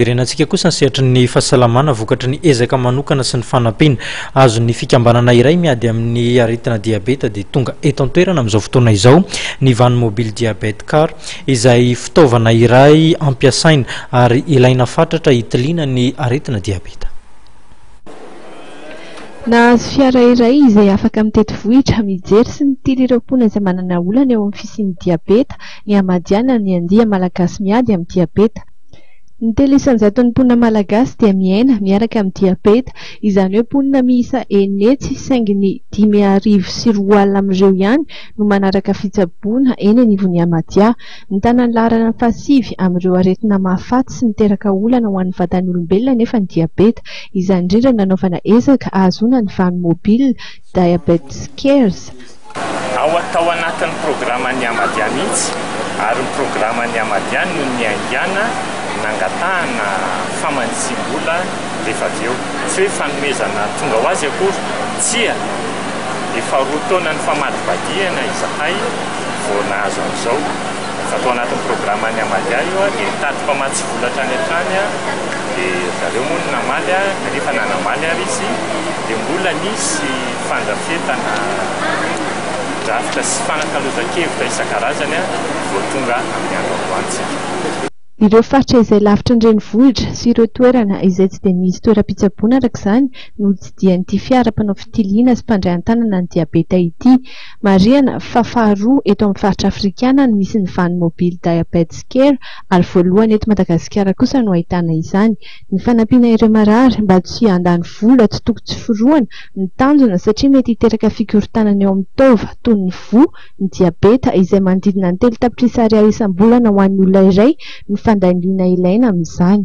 Iverenantsika kosa ny sehatry ny fahasalamana vokatry ny ezaka manokana sy ny fanampiana azon'ny fikambanana iray miady amin'ny aretina diabeta dia tonga eto an-toerana amin'izao fotoana izao ny van mobile diabète car izay fitaovana iray ampiasaina ary ilaina fatratra hitiliana ny aretina diabeta. Nahazo fiara iray izay afaka mitety vohitra, mijery sy mitily ireo mponina izay manana olana eo amin'ny fisian'ny diabeta ny Hamadiana ny andia Malagasy miady amin'ny diabeta. Ny 3% mponina malagasy dia miaina miaraka amin'ny diabeta, izany hoe mponina miisa 600 saingy ny 2005 amin'ireo ihany no manaraka fitsaboana eny anivon'ny Amadia. Mitana ny laharana fahasivy amin'ireo aretina mahafaty sy miteraka olana ho an'ny vatan'ny olombelona anefa ny diabeta. Izany indrindra no nanaovana ezaka ahazoana ny van mobile Diabetes Cares. Ao tao anatin'ny programan'ny Amadia mihitsy ary ny programan'ny Amadia no niaingàna nangatahana famantsiam-bola rehefa avy eo. Tsy hoe fanomezana tonga ho azy akory, tsia, efa roa taona nifamadibadihana izahay vao nahazo an'izao. Efa tao anatin'ny programan'ny Amadia io dia nitady mpamatsy vola hatrany hatrany dia ry zareo moa no namaly kanefa na namaly ary izy dia mbola nisy fandrafetana drafitra sy fanakalozan-kevitra isan-karazany vao tonga amin'ny andro androany tsika. Ireo faritra izay lavitry ny renivohitra sy ireo toerana izay tsy dia misy toeram-pitsaboana araka izany no tsidihan'ity fiara mpanao fitiliana sy mpandray an-tanana ny diabeta ity. Marihana fa faharoa eto amin'ny faritra afrikana no misy ny van mobile Diabetes Care ary voalohany eto Madagasikara kosa no ahitana izany. Ny fanampiana ireo marary mba tsy handany vola tsy toko tsy forohana no tanjona satria mety hiteraka fikorontanana eo amin'ny taova toy ny voa, ny diabeta izay manodidina ny 3 tapitrisa ariary isam-bolana ho an'ny olona iray no fandaniana ilaina amin'izany.